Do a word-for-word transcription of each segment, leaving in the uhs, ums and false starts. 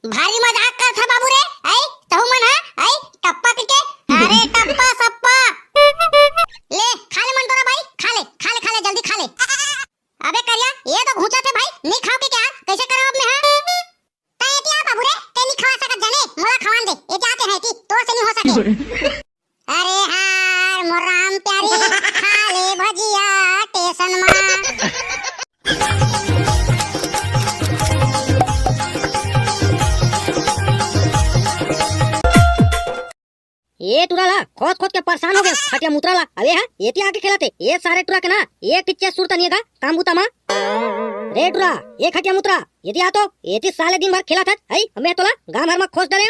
भारी मजाक करत ह बाबू रे, अई, तहू मन ह, अई, टप्पा कहिके, अरे टप्पा सप्पा। ले, खा ले मन तोरा भाई, खा ले, खा ले, खा ले, जल्दी खा ले। अबे करिया, ये तो घुंचत हे भाई, नी खाव कहिके, कइसे करव अब मैं, हाँ? त एती आ बाबू रे, ते नी खवा सकत जाने, मोला खवान दे, एती आते हैं एती, तोर से नी हो सके। अरे हाय मोर राम प्यारी, खा ले भजिया टेसन मा। ए टुरा ला खोद खोद के परेशान हो गए, खटिया मुतरा ला। अबे हा, एती आके खेलत हे। ए सारे टुरा के ना, एक टिच्चे सुरता नहीं का काम बुता मा। रे टुरा, ए खटिया मुतरा, एती आ तो, एती साले दिन भर खेलत हच, हई, हमें तोला गांव भर मा खोज डरे।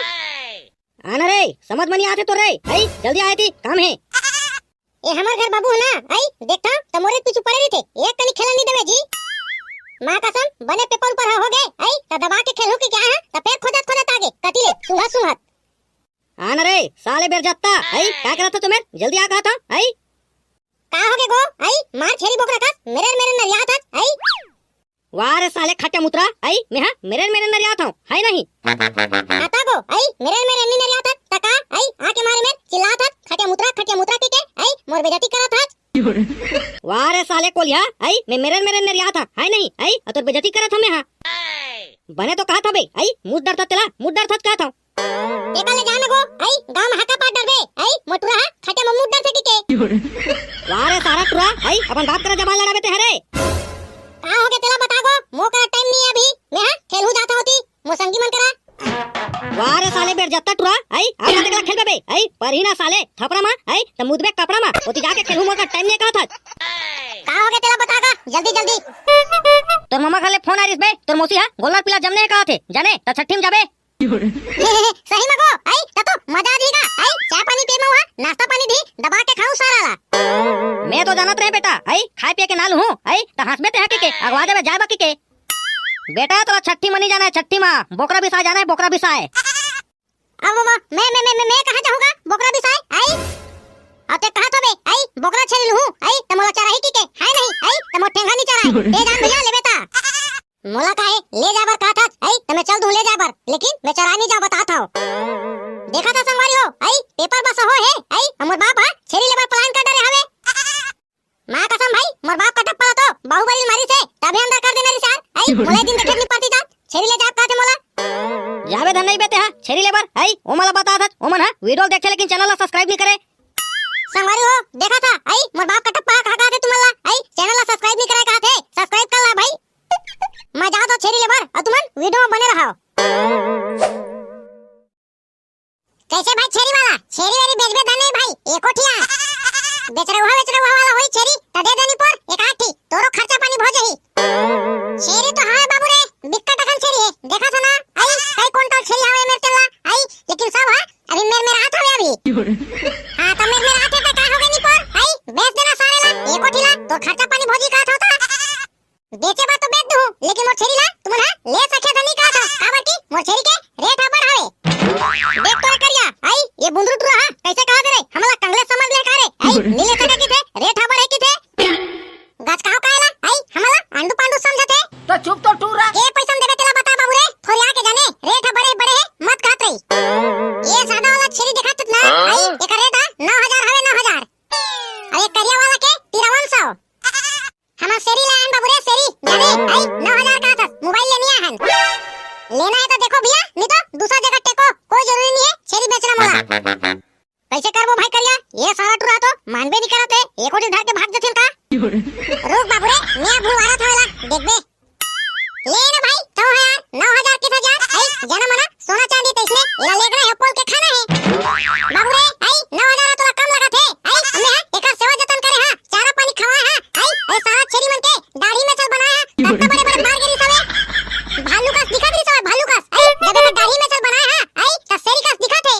आना रे, समझ मनी आथे तो रे, हई, जल्दी आए ती, काम हे। ए हमर घर बाबू हे ना, हई, देखता, त मोरे पीछू पड़े रहिथे, एक कनी खेलन नहीं देवे जी। माँ कसम, बने पेपर ऊपर हो गए, हई, त दबा के खेलहूं कि क्या है, त फेर खोजत खोजत आगे, कती ले, सुंघत सुंघत। आना रे, साले बेरजत्ता, हई, का करत हो तुमेर? जल्दी आ कहत हो, हई। का हो गे गो, हई, मार छेरी बोकरा कस, मेरे मेरे नरियात हच, हई। वाह रे साले खट्या मुतरा, हई, मैं हा, मेरे मेरे नरियात हूँ, है नहीं। आता गो, हई, मेरे मेरे नी नरियात हच, त का, हई, आके मारे मेर, चिल्लात हच, खट्या मुतरा, खट्या मुतरा कहिके, हई, मोर बेइज्जती करत हच। वाह रे साले कोलिया, हई, मैं मेरे मेरे नरियात हूँ, है नहीं, हई, अउ तोर बेइज्जती करत हूँ मैं हा। बने तो कहत हबे, हई, मुत डरत हच तेला, मुत डरत हच कहत हूँ। तेकर ले जान गो, हई, गांव में हाका पाट डरबे, हई, मोर टुरा हा, खटिया में मुत डरथे कहिके। वाह रे सारा टुरा, हई, अपन बाप करा जबान लड़ाबे ते हरे। का हो गे तेला बता गो, मोर करा टाइम नहीं है अभी, मैं हा, खेलहूं जात होती, मोर संगी मन करा। वाह रे साले बेरजत्ता टुरा, हई, आ जाते कला खेलबे बे, हई, परही ना साले, थपड़ा मा, हई, त मुतबे कपड़ा मा, ओती जाके खेलहूं मोर करा टाइम नहीं कहत हच। का हो गे तेला बता गा, जल्दी जल्दी। तोर ममा घर ले फोन आ रिस बे, तोर मौसी हा, गोल्लर पीला जमने हे कहत हे, जाने, त छट्ठी में जाबे। सही में गो, आई, त तो मजा आ जाएगा, आई, चाय पानी पी में हुआ, नाश्ता पानी भी दबा के खाऊं सारा ला। मैं तो जानत रहे बेटा, आई, खाए पिए के नाल हूँ, आई, त हंस में ते हकी के, अगवा देवे जाए बाकी के। बेटा, तोला छट्ठी मनी जाना है, छट्ठी माँ, बोकरा बिसाए जाना है, बोकरा बिसाए। अब वो, मैं, मैं, मैं, मैं, मैं कहाँ जाऊँगा, बोकरा बिसाए, आई? अब ते कहा तो बे, आई, बोकरा छेरी लूँ, आई, त मोला चराही की के, है नहीं, आई, त मोर ठेंगा नहीं चराए, दे जान भैया, ले बेटा। मोला काहे ले जाए बर कहत हस? अई, त मैं चल दूं ले जाए बर, लेकिन मैं चरा नहीं जाओ, बतात हव। देखत हस संगवारी हो, अई, पेपर बस हो हे, अई, हमर बाप हा छेरी लेबर plan कर डरे हवे। माँ कसम भाई, मोर बाप कटप्पा ला तो बाहुबली मारी से, तभे अंदर कर देना रिस यार, अई, मोला दिन देखे नहीं पड़ती जात, छेरी ले जाए कहत हे मोला। जाबे धन नहीं बेटे हा, छेरी लेबर, अई, ओ मोला बतात हस, ओ मन हा video देखथे लेकिन channel ला subscribe नहीं करे। संगवारी हो, देखत हा, अई, मोर बाप कटप्पा हा कहा कहत हे तुमन ला, अई, channel ला subscribe नहीं करे कहत हे, subscribe कर ला भाई। मैं जात हव छेरी लेबर, अउ तुमन video में बने रहो। कैसे भाई छेरी वाला? छेरी वेरी बेचबे धन नहीं भाई, एको ठिया। बेच रहुआ, बेच रहुआ वाला होई छेरी, त दे देनी पर एक आठ ठी, तोरो खर्चा पानी भो जही। छेरी तो हवे बाबू रे, बिक्कट अकन छेरी हे, देखत हो ना, अई, कई कुंटल छेरी हवे मेर तेला, अई, लेकिन सब हा, अभी मेर मेर आत हवे अभी। हाँ, त मेर मेर आत हे त का हो गे नी पर, अई, बेच देना सारे ला, एको ठिला, तोर खर्चा पानी भोजी कहत हो त। बेचे बर तो बेच दूं, लेकिन मोर छेरी ला तुमन हा ले सके धनी कहत हव, काबर कि मोर छेरी के rate हा बड़ हवे। देख तो ए करिया, अई, ये बुंदरू टुरा हा, कैसे कहत हे रे, हमला कंगले समझ ले का रे, अई, नी ले सके किथे, rate हा बड़ हे किथे। गचकाहू काहे ला, अई, हमला आंडू पांडू समझत हे। तो चुप तो टुरा। ए पैसा में देबे तेला बता बाबू रे, थोरिया के जाने, rate हा बड़े बड़े हे, मत कहत रही। ये सादा वाला छेरी देखत ना, अई, एकर rate हा नौ हजार हवे, नौ हजार। अउ ये करिया वाला के तिरवन सौ। हमर सेरी ला आन बाबू रे, सेरी, जाने, आई, नौ हजार का था, mobile लेनी आहन। लेना है तो देखो भैया, नहीं तो दूसरा जगह टेको, कोई जरूरी नहीं है, छेरी बेचना मोला। कैसे करबो भाई करिया? ये सारा टुरा तो मानबे नहीं करत है, एको दिन धर के भाग जथिन का? रुक बाबू रे, मैं अब हुआरा था वाला, देखबे। ले ना भाई, तो है यार, नौ हजार के था यार, आई, जाना मना, सोना चांदी तो इसमें, इला लेगना है, पोल के खाना है। बाबू रे, आई, नौ हजार तोला कम लगा थे, आई, हमने हाँ, एकर सेवा जतन करे हाँ, चारा पानी खवाए हाँ, आई, ए सारा छेरी मन के दाढ़ी में चल बनाए हाँ, इतना बड़े बड़े बार गिरी सबे। भालू कस दिखत रही सबे, भालू कस, आई, जब एकर दाढ़ी में चल बनाए हाँ, आई, त सेरी कस दिखत है।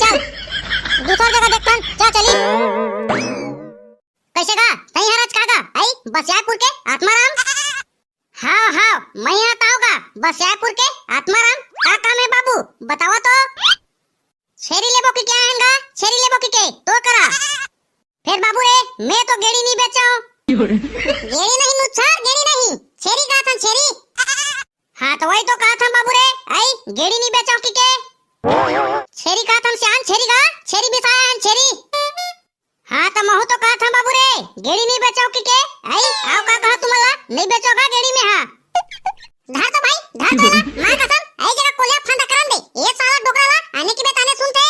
दूसर जगह देखथन, चल चली। कइसे गा? तहीं हरच का गा? अई बसियापुर के आत्माराम? हाव हाव, महीं हा ताव गा, बसियापुर के आत्माराम। का काम हे बाबू, बतावा तो। छेरी लेबो कि के आयन गा? छेरी लेबो कि के? तोर करा। फेर बाबू रे, मैं तो गेड़ी नी बेचंव। गेड़ी नहीं मुच्छर, गेड़ी नहीं, छेरी काथन छेरी। हाँ तो वही तो काथंव बाबू रे, अई गेड़ी नी बेचंव कि के? छेरी काथंव सियान, छेरी गा, छेरी बिसाय हन छेरी। हाँ तो महूँ तो काथंव बाबू रे, गेड़ी नी बेचंव कि के? अई आव का कहा तुमला, नी बेचंव का गेड़ी मैं हा? धर तो भाई, धर तो एला, मार कसम, अई जगह कोलिया फंदा करन दे, ये सारा डोकरा ला आने की बेताने सुनथे।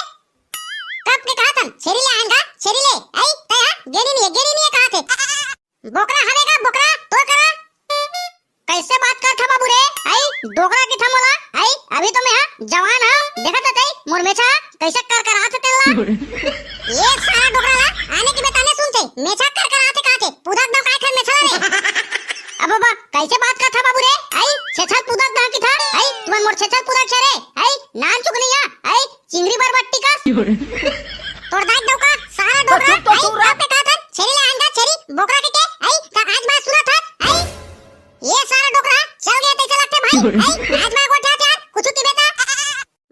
कब के काथन, छेरी ले आयन गा, छेरी ले, अई तैं हा गेड़ी नी हे, गेड़ी नी हे काथे। बोकरा हवे गा, बोकरा, तोर करा। कइसे बात करथा बाबू रे? अई डोकरा किथा मोला? अई अभी तो मैं हा जवान हा, देखत हस तैं मोर मेछा कइसे करकराथे तेला। ये सारा डोकरा ला आने की बेताने सुनथे, मेछा करकराथे काथे, पुदक दंव काय खर मेछा ला रे। अब बाबा कइसे बात करथा बाबू रे? अई छेछल पुदक दंव किथा, अई तुमन मोर छेछल पुदक छे रे, अई नान चुक नहीं हा, अई चिंगरी बरबट्टी कस। तोर दाई डोका, सारा डोकरा, चुप तो आई, चुप रह। बाप के काथन, छेरी ले आयन गा, छेरी, बोकरा के के, आई, का आज मैं सुनत हस, आई। ये सारा डोकरा, चल गया तइसे लगथे भाई, आई, आज मैं गोठियाथे यार, कुछु की बेटा।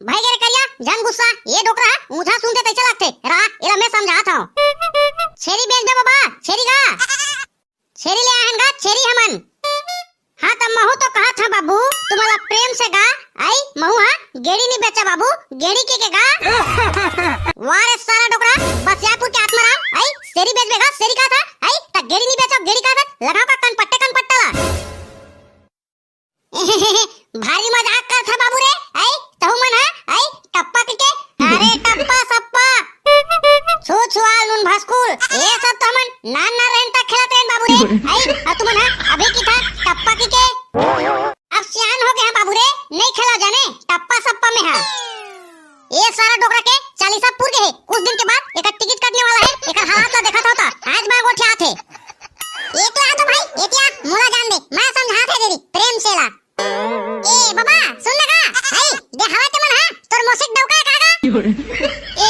भाई गे रे करिया, झन गुस्सा, ये डोकरा, ऊँचा सुनथे तइसे लगथे, रहा, एला मैं समझात हंव। छेरी बेच दे बाबा, छेरी गा। छेरी ले आयन गा, छेरी हमन। हाँ, त महूँ तो कहत हंव बाबू, तुमला प्रेम से गा, आई, महूँ हा गेड़ी नी बेचा बाबू, गेड़ी के के गा। वाह रे सारा डोकरा, बसियापुर के आत्माराम, आई, छेरी बेचबे गा, छेरी कहत हा, आई, त गेड़ी नी बेचा, गेड़ी कहत हा, लगाव का कनपट्टे कनपट्टा ला। भारी मजाक करथा बाबू रे, आई, तहू मन हा, आई, टप्पा के के, अरे टप्पा सप्पा, छू छुआल नून भसकुल, ये सब तो हमन नान नान रहन तक खेलत रहन बाबू रे, आई, अउ तुमन हा, अभी किथा, टप्पा के के, अब सियान हो गया बाबू रे, नहीं खेला जाने, टप्पा सप्पा में हा। ये सारा डोकरा के चालीसा पुर गे हे, कुछ दिन के बाद एकर टिकट कटने वाला हे, एकर हालत ला देखत होता, आज मैं गोठियाथे। ये तो आ तो भाई, एतिया मोला जान दे, मैं समझाथे तेरी प्रेम से ला। ए बाबा, सुन ना गा, हई, दे हवा ते मन हा, तोर मोसिक डौका का गा? ए,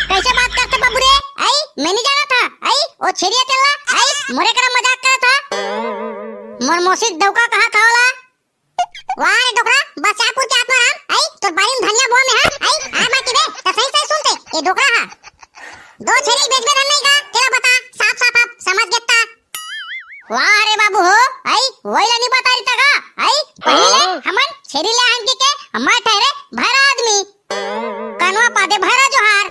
कइसे बात करथे बाबू रे? हई, मैं नहीं जानत हा, हई, ओ छेरिया तेला, हई, मोरे करा मजाक करत हा। मोर मोसिक डौका कहा था ओला? वाह रे डोकरा, बसियापुर के आत्माराम, हई, तोर बारी में धनिया बोआ में हा, हई, आ मैं किबे, त सही सही सुनते, ये डोकरा हा। दो छेरी बेचबे धन नहीं गा, तेला बता, साफ साफ आप समझ गेता। वाह रे बाबू हो, आई, वही ला नी बता रही तगा, आई, पहले हाँ? हमन छेरी ले आन के, के, मैं ठहरे भैरा आदमी। कनवा पादे भैरा जोहार।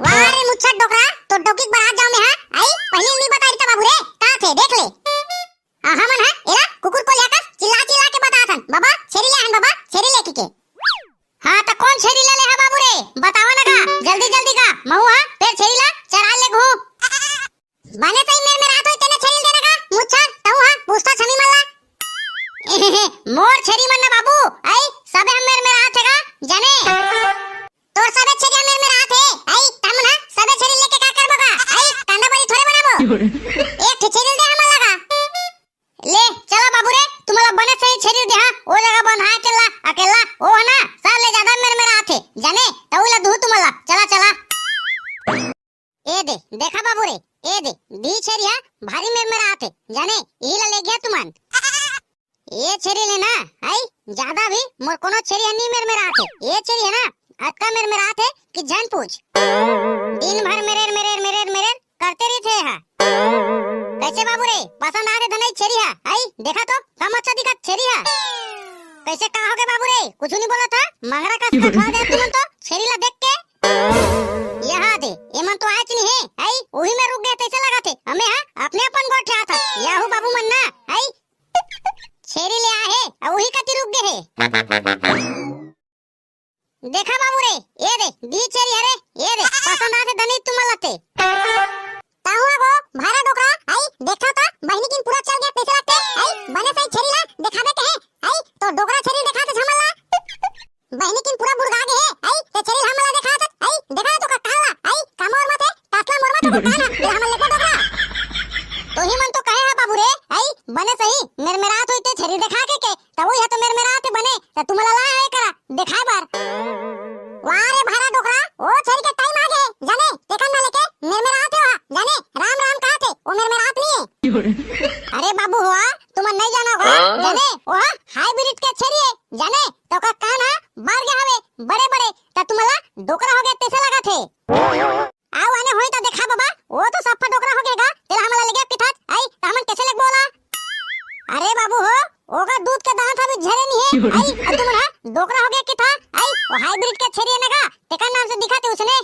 वाह रे मुच्छर डोकरा, तो डोकी के बरात जाओ में हा, आई, पहले नी बता रही था बाबू रे, का थे, देख ले। आ, हमन हा, एला कुकुर को लेकर चिल्ला चिल्ला के बता थन, बाबा, छेरी ले आन बाबा, छेरी ले के। हाँ, त कौन छेरी ले ले हा बाबू रे, बतावा ना गा, जल्दी जल्दी गा, महू हा, फेर छेरी ला चरा ले घू। बने सही मेर मेर आत होई तेने छेरी देना का, मुच्छर, तहू हा, पूछता छमी मल्ला। मोर छेरी मन ना बाबू, आई, सबे हम मेर मेर आत हे गा, जाने। तोर सबे छेरी मेर मेर आत हे, आई, तमन हा, सबे छेरी लेके का करबो गा, आई, कांदा बरी थोड़े बनाबो। एक ठे छेरी दे हमन लगा। ले, चला बाबू रे, तुम्हारा बने सही छेरी दे हा, ओ जगह बंधा अकेला, अकेला, ओ है ना, सार ले ज्यादा मेर मेर आत हे, जाने, तहू ला दूहू तुम्हारा, चला, चला। ए दे, देखा बाबू रे, ए दे, दी छेरी हा भारी मेर मेर आत हे, जाने, इही ला ले गया तुमन। ए छेरी ले ना, आई, ज्यादा भी मोर कोनो छेरी हा नी मेर मेर आत हे। ए छेरी हे ना, अतका मेर मेर आत हे कि झन पूछ। दिन भर मेरेर, मेरेर, मेरेर, मेरेर करते रहिथे हा। कइसे बाबू रे, पसंद आत हे धनई छेरी हा? आई, देखा तो, कम अच्छा दिखत छेरी हा। कइसे का होगे बाबू रे, कुछु नी बोलत हा? मंगरा कस कठवा दे तुमन तो, छेरी ला देख के। यहाँ दे, एमन तो आयच नहीं हे, आई, उही में रुक गए, तइसे लगत हे। हमें हा, अपने अपन गोठियात हा, याहू बाबू मन ना, आई, छेरी ले आए हे, अउ उही कती रुक गए हे। देखा बाबू रे, ए दे, दी छेरी हरे, ए दे, पसंद आत हे धनई तुमन ला ते। ताहू गो, भारा डोकरा, आई, देखा ता, बहिनी किन पूरा चल गया, कइसे लगथे, आई, बने सही छेरी ला, देखाबे के हे, आई, तो डोकरा छेरी देखात हे झमल ला। बहिनी किन पूरा बुड़गा गे हे, आई, ते छेरी हमन ला देखात हे, आई, देखा तो का काला, आई, का मोर मत हे, कासला मोर मत हे, का ना, ते हमन लेके डोकरा। तोही मन तो कहे हा बाबू रे, आई, बने सही, मेर मेर आत होई ते छेरी देखा के, के, त उही हा तो मेर मेर आत हे बने, त तुमला ला आए करा, देखाए बार। वाह रे भारा डोकरा, ओ आऊ आने होई त देखा बाबा, वो तो सफा डोकरा हो गए गा, तेला हमला लेगे किथाच, आई, त हमन कैसे लेगबो ओला? अरे बाबू हो, ओकर दूध के दांत अभी झरे नहीं है, आई, अउ तुमन हा डोकरा हो गए किथा, आई, वो हाइब्रिड के छेरी है ना गा, तेकर नाम से दिखाथे उसने।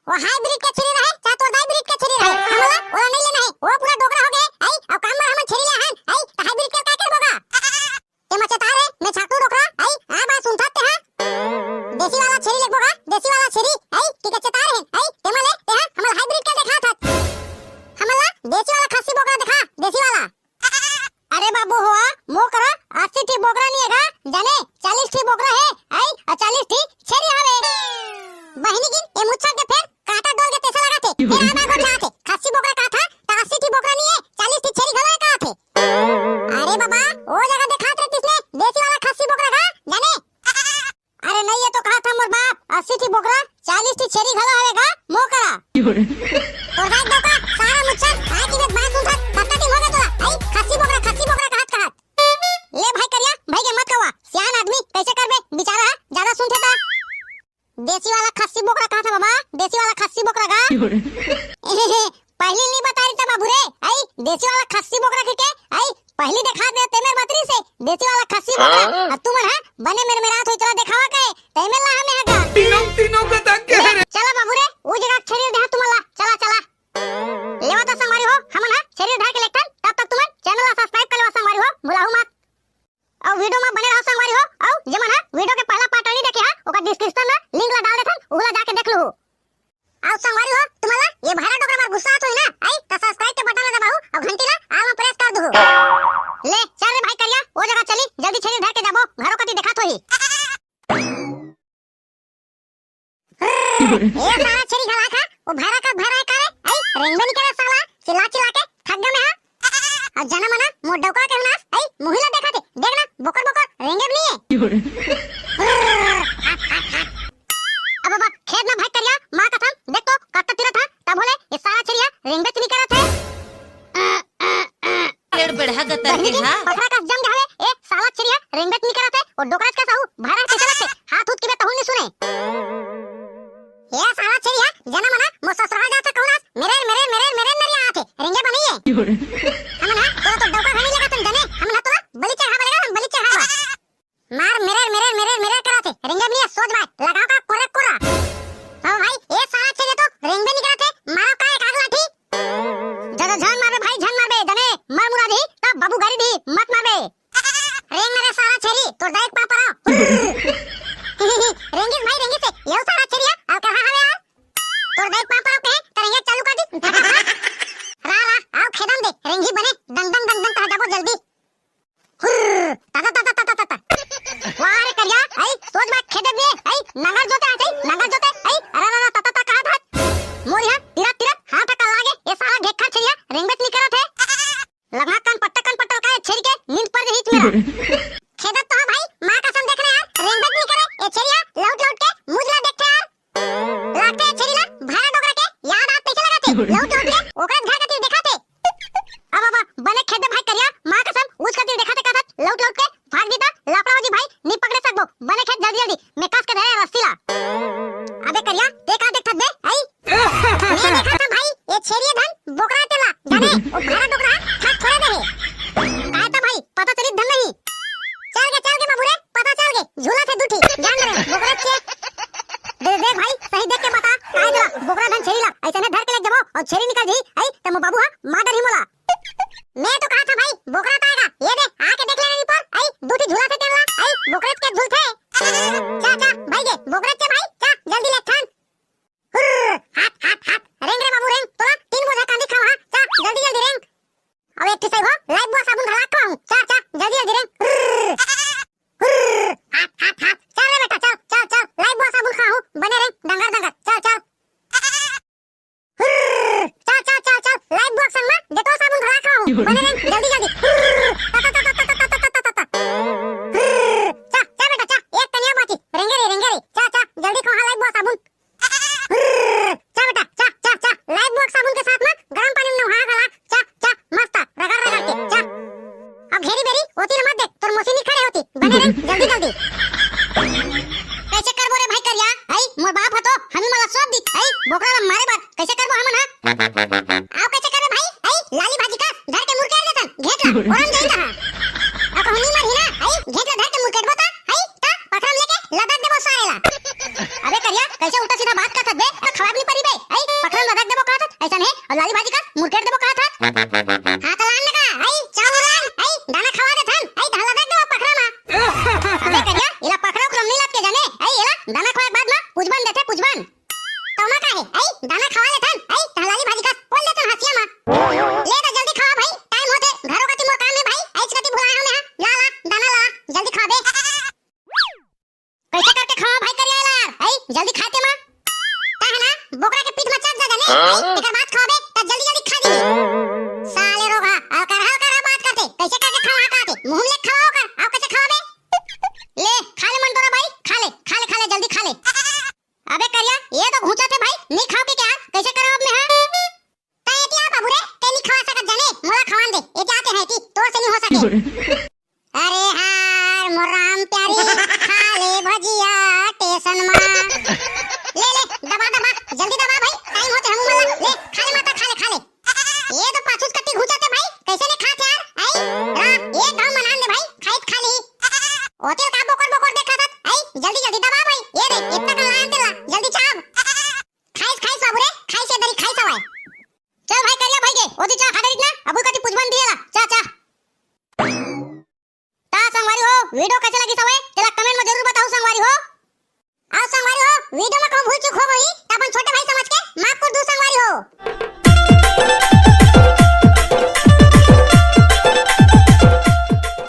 वो हाइब्रिड के छेरी रहे, चाहे तोर दाई ब्रिड के छेरी रहे, हमला ओला नहीं लेना है, वो पूरा डोकरा हो गए, आई, अउ काम बर हमन छेरी ले हन, आई, त हाइब्रिड के का करबो गा? ते मचेता रे, मैं छाटू डोकरा, आई, आ बात सुनथस ते हा। देसी वाला छेरी लेगबो गा, देसी वाला छेरी, आई, ठीक है, चेता रे, आई, ते मले, ते हा, हमला हाइब्रिड के देखा था। हमला देसी वाला खस्सी बोकरा देखा, देसी वाला। अरे बाबू हो, मो करा अस्सी ठी बोकरा नहीं है गा, जाने, चालीस ठी बोकरा है, आई, अउ चालीस ठी छेरी हवे। बहिनी गिन, ए मुच्छा के फेर काटा डोल के तैसा लगा थे, फेर आधा गोठा थे, खस्सी बोकरा कहा था, त अस्सी ठी बोकरा नहीं है, चालीस ठी छेरी घलो है कहा थे। अरे बाबा, वो जगह देखात रहितिस ने, देसी वाला खस्सी बोकरा का, जाने? अरे नहीं, ये तो कहा था मोर बाप, अस्सी ठी बोकरा, चालीस ठी छेरी घलो हवे का, मो करा। तोर दाई डोका, सारा मुच्छर, आय की बेत बात सुनथस, कत्ता दिन हो गए तोला, आई, खस्सी बोकरा, खस्सी बोकरा कहत कहत। ले भाई करिया, भाई के मत कवा, सियान आदमी, कैसे करबे, बेचारा हा, ज्यादा सुनथे ता। देसी वाला खस्सी बोकरा कहा था बाबा, देसी वाला खस्सी बोकरा का। पहली नहीं बता रही था बाबू रे, आई, देसी वाला खस्सी बोकरा के, के, आई, पहली देखा दे ते मेर बतरी से, देसी वाला खस्सी बोकरा, हाँ? अब तुमन हा, बने मेर मेरा थोई तोला देखावा के, ते मेर ला हमें हगा। तीनों, तीनों का दाग क्या है रे? चला बाबू रे, वो जगह छेरी देहा तुमन ला, चला, चला। लेवा तो संगवारी हो, हमन हा, छेरी धर के लेथन, तब तक तुमन channel ला subscribe कर लेवा संगवारी हो, भुलाहू मत। अउ video में बने रहो संगवारी हो, अउ जेमन हा video के पहला part नहीं देखे हा, ओकर description में link ला डाल देथन, उहू ला जाके देख लूहू। अउ संगवारी हो, तुमन ला ये भारा डोकरा मार गुस्सा आत होही ना, आई, त subscribe के button ला दबाहू, अउ घंटी ला all में press कर दूहू। ले, चल रे भाई करिया, वो जगह चली, जल्दी छेरी धर के जाबो, घरों कती देखात होही। ए सारा छेरी घला खा, वो भैरा का भैरा है का रे? आई, रेंगबे नहीं करे साला, चिल्ला चिल्ला के थक गए मैं हा। अउ जना मना मोर डौका के नास, आई, मुही ला देखा थे, देख ना, बोकर बोकर, रेंगे भी नहीं है। अब बाबा, खेद ना भाई करिया, माँ कसम, देख तो, कत्ता तिरा था, तब बोले, ये सारा छेरिया रेंगबे नहीं करत है। पेड़ बढ़ा गतर बहिनी के जी, हा। पथरा कस जम जावे, ए साला छेरिया, रेंगत नहीं करत है, और डोकराच का साहू, भारा के चलत है, हाथ उठ के बे तहु नहीं सुने। ए साला छेरिया, जना मना, मो ससुराल जात है कहूनास, मेरे, मेरे, मेरे, मेरे नरिया आत है, रेंगे बनइए। हमन हा, तोला तो डौका घनी लगा तन जने, हमन हा तोला बलि चढ़ावा लगा, हम बलि चढ़ावा। मार मेरे, मेरे, मेरे, मेरे करत हे। रेंगे भी नहीं है, सोच भाई, लगाओ का कोरे कोरा। ओ भाई, ए साला छेरिया तो रेंगबे नहीं करत हे, मारो का एक आग लाठी। जा, जा, जान मारबे भाई, जान मारबे, जने मर मुरा दी, तब बाबू गारी दी, मत मारबे। रेंग मेरे साला छेरी, तोर दाई के पाँव पराओ। रेंगिस भाई, रेंगिस हे, यो साला छेरिया, अउ कहाँ हवे यार? तोर दाई के पाँव पराओ कहे, त रेंगे चालू कर दी, फटाफट। रा, रा, आओ खेदन दे, रेंगी बने, डंग, डंग, डंग, डंग, कहाँ जाबो जल्दी। हुर्र, ता, ता, ता, ता, ता, ता, ता। वाह रे करिया, आई, सोच बात खेदे भी, आई, नंगर जोते आ जाई, नंगर जोते, आई, अरे, अरे, अरे, ता, ता, ता, कहाँ था? मोर यहाँ, तिरत, तिरत, हाथ का लागे, ये साला घेखा छेरिया, रेंगत नहीं करत हे। लम्हा कान पट्टा, कान पट्टा का, ये छेरी के नींद पड़ गई मेरा। खेदत तो हाँ भाई, माँ कसम देख रहे यार, रेंगत नहीं करे, ये छेरिया, लौट, लौट के, मुझ ला देखते यार। लागथे छेरी ला भारा डोकरा के याद आत कइसे लगत हे? लौट लौट के ओकरे घर कती देखत हे। अब, अब, बने खेदे भाई करिया, माँ कसम, उच कती देखत हे, कहत, लौट लौट के भाग जीता, लापड़ा हो जी भाई, नी पकड़े सकबो, बने खेद जल्दी जल्दी, मैं कस के धरे रस्सी ला। अबे करिया, ते का देखत बे, आई? मैं देखत था भाई, ये छेरिया धन बोकरा तेला, जाने, वो भारा डोकरा, हाथ छोड़े दे हे। काय था भाई, पता चली धन नहीं। चल गे, चल गे बाबू रे, पता चल गे, झूला थे दूठी, जान रे, बोकरा के। दे, देख भाई, सही देख के बता, काय तेला, बोकरा धन छेरी ला, ऐसे ने धर के ले जबो, और छेरी निकल जी, आई, त मो बाबू हा, मार डरही मोला। मैं तो कहा था भाई, बोकरा तो आएगा, ये दे, आके देख लेना ऊपर, आई, दूठी झूला थे तेला, आई, बोकरा के झूल थे। चा, चा, भाई गे, बोकरा के भाई, चा, जल्दी ले थान। हुर्र, हाथ, हाथ, हाथ, रेंग रे बाबू रेंग, तोला तीन बोझा कांदी खावा, चा, जल्दी, जल्दी रेंग। अब एक ठिसई हो, लाइफ बॉय साबुन घला खाऊं, चा, चा, जल्दी, जल्दी रेंग। हुर्र, हुर्र, हाथ, हाथ, हाथ, चल रे बेटा, चल, चल, चल, लाइफ बॉय साबुन खाऊं, बने रेंग, डंगर, डंगर, चल, चल। हुर्र, चल, चल, चल, चल, लाइफ बॉय संग में डेटॉल साबुन घला खाऊं, बने रेंग, जल्दी, जल्दी। हुर्र, ता, ता, ता। हुर्र, चा, चा बेटा, चा, एक कनिया बाची, रेंगे रे, रेंगे रे, चा, चा, जल्दी खाओ, हाँ, लाइफ बॉय साबुन। हुर्र, चा बेटा, चा, चा, चा, लाइफ बॉय साबुन के साथ में गरम पानी में नहा गला, चा, चा, मस्त, रगड़, रगड़ के, चा। अब घेरी बेरी, ओती न मत देख, तोर मौसी नहीं खड़े होती, बने रेंग, जल्दी, जल्दी। कैसे करबो रे भाई करिया? आई, मोर बाप ह तो, हमी मला सोच दी, आई बोकरा ला मारे बर कैसे करबो हमन हा? आओ कैसे करबे भाई? आई लाली भाजी का धर के मुरकेट देथन, घेंच ला, ओरम जाई कहा। अब कहूं नी मरही ना, आई घेंच ला धर के मुरकेटबो ता, आई ता पखरम लेके लदक देबो सारे ला। अबे करिया, कैसे उल्टा सीधा बात करथस बे? त खवाब नी परी बे। आई पखरम लदक देबो कहत हस, ऐसा नहीं, और लाली भाजी का मुरकेट देबो कहत हस। हाँ त लान लगा, आई चाउर लान, आई दाना खवा देथन, आई धान लदक देबो पखरम। अबे करिया, एला पखरम उखरम नी लद के जाने, आई एला दाना खवाए के बाद मा पुजबन देथे, पुजबन। तौमा का हे? आई, दाना खवा लेथन। आई, तहलाली भाजी का बोल देथन हंसिया मा। ले तो जल्दी खवा भाई, टाइम होथे, घरो कति मोर काम हे भाई, आइच कति भुलाए हमें हा। ला, ला, दाना ला, जल्दी खवा बे। कैसे करके खवा भाई करिया ला यार? आई, जल्दी खाते मा। ता है ना, बोकरा के पीठ मा चढ़ जा जाने। आई, तेकर बाद खवा बे, त जल्दी जल्दी खा दी। साले रोगहा, हल्का हल्का बात करथे, कैसे करके खवा कहथे, मुंह में ले खवा ओकर, आओ कैसे खवा बे? ले, खा ले मंटोरा भाई, खा ले, खा ले, खा ले, जल्दी खा ले। अबे करिया, ये तो घुंचा थे भाई, नी खाओ के क्या? कैसे करो अब मैं, हाँ? तै एती आ बाबू रे, तै नी खवा सकत जाने, मोला खवान दे, एती आते हैं एती, तोर से नी हो सके।